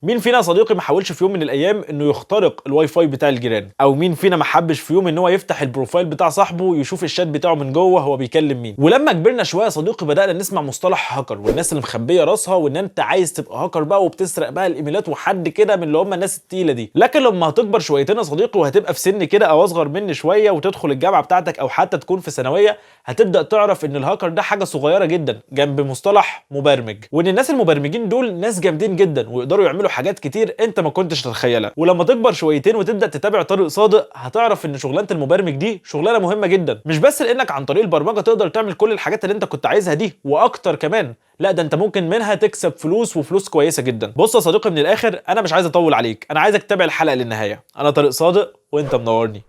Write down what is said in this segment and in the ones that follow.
مين فينا يا صديقي ما حاولش في يوم من الايام انه يخترق الواي فاي بتاع الجيران؟ او مين فينا ما حبش في يوم ان هو يفتح ال profile بتاع صاحبه ويشوف الشات بتاعه من جوه هو بيكلم مين؟ ولما كبرنا شوية يا صديقي بدانا نسمع مصطلح هاكر، والناس اللي مخبيه راسها وان انت عايز تبقى هاكر بقى وبتسرق بقى الايميلات وحد كده من اللي هم الناس التقيله دي. لكن لما هتكبر شويتين يا صديقي وهتبقى في سن كده او اصغر مني شوية وتدخل الجامعة بتاعتك او حتى تكون في ثانوية، هتبدا تعرف ان الهاكر ده حاجة صغيرة جدا جنب مصطلح مبرمج، وان الناس المبرمجين دول ناس جامدين جدا ويقدروا يعملوا حاجات كتير انت ما كنتش تتخيلها. ولما تكبر شويتين وتبدا تتابع طارق صادق هتعرف ان شغلانة المبرمج دي شغلانة مهمة جدا، مش بس لانك عن طريق البرمجة تقدر تعمل كل الحاجات اللي انت كنت عايزها دي واكتر كمان، لا ده انت ممكن منها تكسب فلوس وفلوس كويسة جدا. بص يا صديقي، من الاخر انا مش عايز اطول عليك، انا عايزك تتابع الحلقة للنهاية. انا طارق صادق وانت منورني.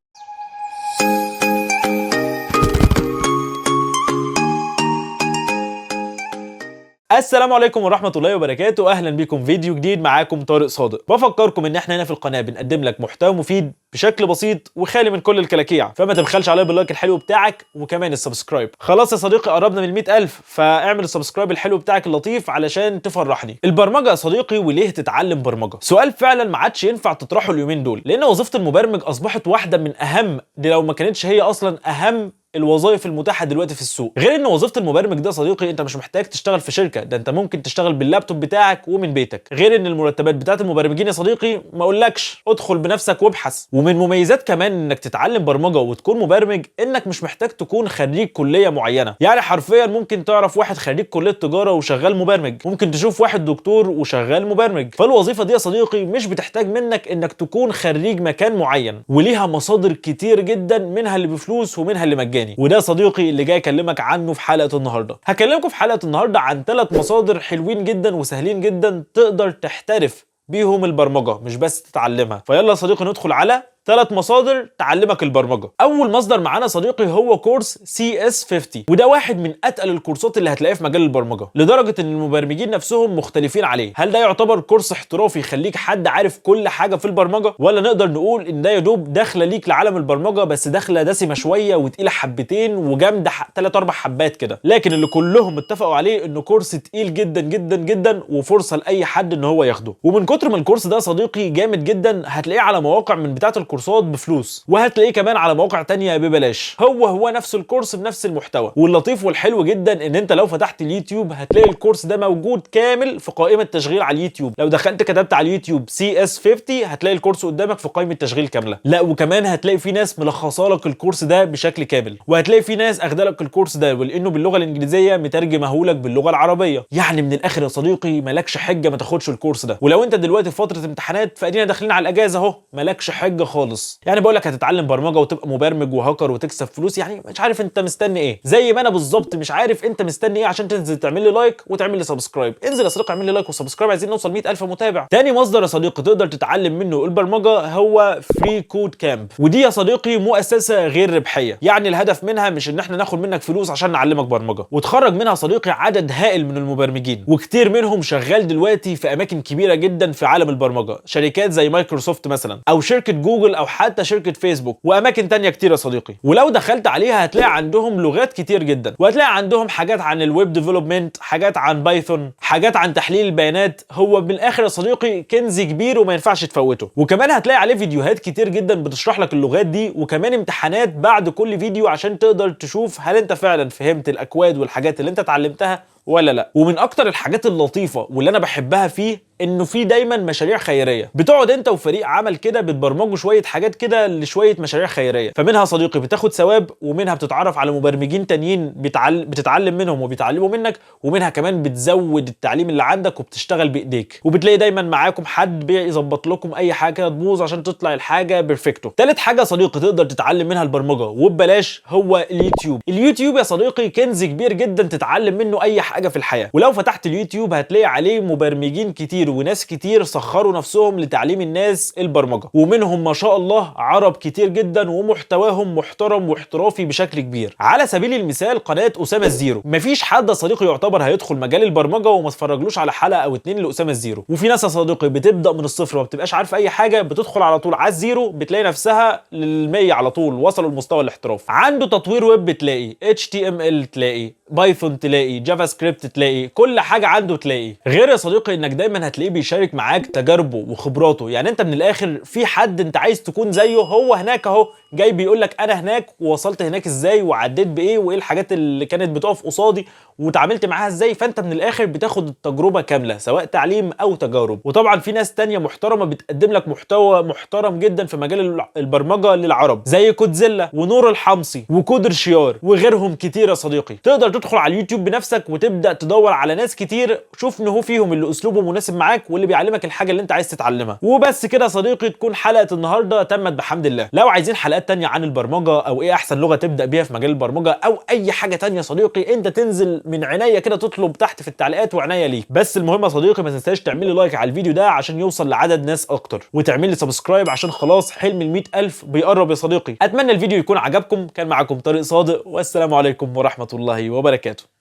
السلام عليكم ورحمة الله وبركاته، أهلا بكم فيديو جديد، معاكم طارق صادق. بفكركم إن احنا هنا في القناة بنقدم لك محتوى مفيد بشكل بسيط وخالي من كل الكلاكيع، فما تبخلش عليا بال like الحلو بتاعك وكمان ال subscribe. خلاص يا صديقي قربنا من 100,000، فاعمل ال subscribe الحلو بتاعك اللطيف علشان تفرحني. البرمجة يا صديقي، وليه تتعلم برمجة؟ سؤال فعلا ما عادش ينفع تطرحه اليومين دول، لأن وظيفة المبرمج أصبحت واحدة من أهم، دي لو ما كانتش هي أصلا أهم الوظائف المتاحة دلوقتي في السوق. غير ان وظيفة المبرمج ده صديقي انت مش محتاج تشتغل في شركة، ده انت ممكن تشتغل باللابتوب بتاعك ومن بيتك. غير ان المرتبات بتاعت المبرمجين يا صديقي ما اقولكش، ادخل بنفسك وابحث. ومن مميزات كمان انك تتعلم برمجة وتكون مبرمج انك مش محتاج تكون خريج كليه معينة، يعني حرفيا ممكن تعرف واحد خريج كليه تجارة وشغال مبرمج، ممكن تشوف واحد دكتور وشغال مبرمج. فالوظيفه دي يا صديقي مش بتحتاج منك انك تكون خريج مكان معين، وليها مصادر كتير جدا، منها اللي بفلوس ومنها اللي مجاني. وده صديقي اللي جاي اكلمك عنه في حلقة النهارده. هكلمكم في حلقة النهارده عن 3 مصادر حلوين جدا وسهلين جدا تقدر تحترف بيهم البرمجة مش بس تتعلمها. فيلا يا صديقي ندخل على 3 مصادر تعلمك البرمجة. اول مصدر معانا صديقي هو كورس CS50، وده واحد من اتقل الكورسات اللي هتلاقيها في مجال البرمجة، لدرجة ان المبرمجين نفسهم مختلفين عليه. هل ده يعتبر كورس احترافي يخليك حد عارف كل حاجة في البرمجة، ولا نقدر نقول ان ده يدوب داخله ليك لعالم البرمجة، بس داخله دسمة شوية وتقيله حبتين وجامده 3 4 حبات كده؟ لكن اللي كلهم اتفقوا عليه انه كورس تقيل جدا جدا جدا وفرصه لاي حد ان هو ياخده. ومن كتر ما الكورس ده صديقي جامد جدا هتلاقيه على مواقع من بتاعه الكورسات بفلوس، وهتلاقيه كمان على مواقع تانية ببلاش، هو نفس الكورس بنفس المحتوى. واللطيف والحلو جدا ان انت لو فتحت اليوتيوب هتلاقي الكورس ده موجود كامل في قائمة تشغيل على اليوتيوب. لو دخلت كتبت على اليوتيوب CS50 هتلاقي الكورس قدامك في قائمة تشغيل كاملة. لا وكمان هتلاقي في ناس ملخصه لك الكورس ده بشكل كامل، وهتلاقي في ناس اخده لك الكورس ده ولانه باللغة الانجليزية مترجمة لك باللغة العربية. يعني من الاخر يا صديقي مالكش حجة ما تاخدش الكورس ده. ولو انت دلوقتي في فترة امتحانات فادينا داخلين على الاجازة اهو، مالكش حجة خالص. يعني بقول لك هتتعلم برمجة وتبقى مبرمج وهاكر وتكسب فلوس، يعني مش عارف انت مستني ايه. زي ما انا بالظبط مش عارف انت مستني ايه عشان تنزل تعمل لي like وتعمل لي subscribe. انزل يا صديقي اعمل لي like و subscribe، عايزين نوصل 100,000 متابع. تاني مصدر يا صديقي تقدر تتعلم منه البرمجة هو freeCodeCamp، ودي يا صديقي مؤسسة غير ربحية، يعني الهدف منها مش ان احنا ناخد منك فلوس عشان نعلمك برمجة. وتخرج منها صديقي عدد هائل من المبرمجين، وكتير منهم شغال دلوقتي في اماكن كبيرة جدا في عالم البرمجة، شركات زي مايكروسوفت مثلا او شركة جوجل او حتى شركة فيسبوك واماكن تانية كتير يا صديقي. ولو دخلت عليها هتلاقي عندهم لغات كتير جدا، وهتلاقي عندهم حاجات عن ال web development، حاجات عن بايثون، حاجات عن تحليل البيانات. هو من الاخر يا صديقي كنز كبير وما ينفعش تفوته. وكمان هتلاقي عليه فيديوهات كتير جدا بتشرح لك اللغات دي، وكمان امتحانات بعد كل فيديو عشان تقدر تشوف هل انت فعلا فهمت الاكواد والحاجات اللي انت اتعلمتها ولا لا. ومن اكتر الحاجات اللطيفة واللي انا بحبها فيه انه في دايما مشاريع خيرية، بتقعد انت وفريق عمل كده بتبرمجوا شوية حاجات كده لشويه مشاريع خيرية، فمنها صديقي بتاخد ثواب، ومنها بتتعرف على مبرمجين تانيين بتتعلم منهم وبيتعلموا منك، ومنها كمان بتزود التعليم اللي عندك وبتشتغل بايديك، وبتلاقي دايما معاكم حد بيظبط لكم اي حاجة تبوظ عشان تطلع الحاجة perfecto. تالت حاجة صديقي تقدر تتعلم منها البرمجة وببلاش هو اليوتيوب. اليوتيوب يا صديقي كنز كبير جدا تتعلم منه اي حاجة في الحياة، ولو فتحت اليوتيوب هتلاقي عليه مبرمجين كتير وناس كتير سخروا نفسهم لتعليم الناس البرمجة، ومنهم ما شاء الله عرب كتير جدا ومحتواهم محترم واحترافي بشكل كبير. على سبيل المثال قناة اسامة الزيرو، مفيش حد يا صديقي يعتبر هيدخل مجال البرمجة وما اتفرجلوش على حلقة او اتنين لاسامة الزيرو. وفي ناس يا صديقي بتبدا من الصفر وما بتبقاش عارفه اي حاجة، بتدخل على طول على الزيرو بتلاقي نفسها للمية على طول، وصلوا لمستوى الاحتراف. عنده تطوير ويب بتلاقي، HTML تلاقي، Python تلاقي، JavaScript تلاقي، كل حاجة عنده تلاقي. غير يا صديقي انك دايما هتلاقيه بيشارك معاك تجاربه وخبراته. يعني انت من الاخر في حد انت عايز تكون زيه، هو هناك اهو جاي بيقول لك انا هناك ووصلت هناك ازاي وعديت بايه وايه الحاجات اللي كانت بتقف قصادي وتعاملت معاها ازاي. فانت من الاخر بتاخد التجربة كاملة سواء تعليم او تجارب. وطبعا في ناس تانية محترمه بتقدم لك محتوى محترم جدا في مجال البرمجة للعرب، زي كودزيلا ونور الحمصي وكودر شيار وغيرهم كتير يا صديقي. تقدر تدخل على اليوتيوب بنفسك وتبدا تدور على ناس كتير، شوف ان هو فيهم اللي اسلوبه مناسب معاك واللي بيعلمك الحاجة اللي انت عايز تتعلمها. وبس كده يا صديقي تكون حلقة النهارده تمت بحمد الله. لو عايزين حلقات تانية عن البرمجة او ايه احسن لغة تبدا بيها في مجال البرمجة او اي حاجة تانية يا صديقي، انت تنزل من عينيا كده تطلب تحت في التعليقات وعناية ليك. بس المهم يا صديقي ما تنساش تعمل لي like على الفيديو ده عشان يوصل لعدد ناس اكتر، وتعمل لي subscribe عشان خلاص حلم ال100,000 بيقرب يا صديقي. اتمنى الفيديو يكون عجبكم. كان معاكم طارق صادق، والسلام عليكم ورحمة الله وبركاته.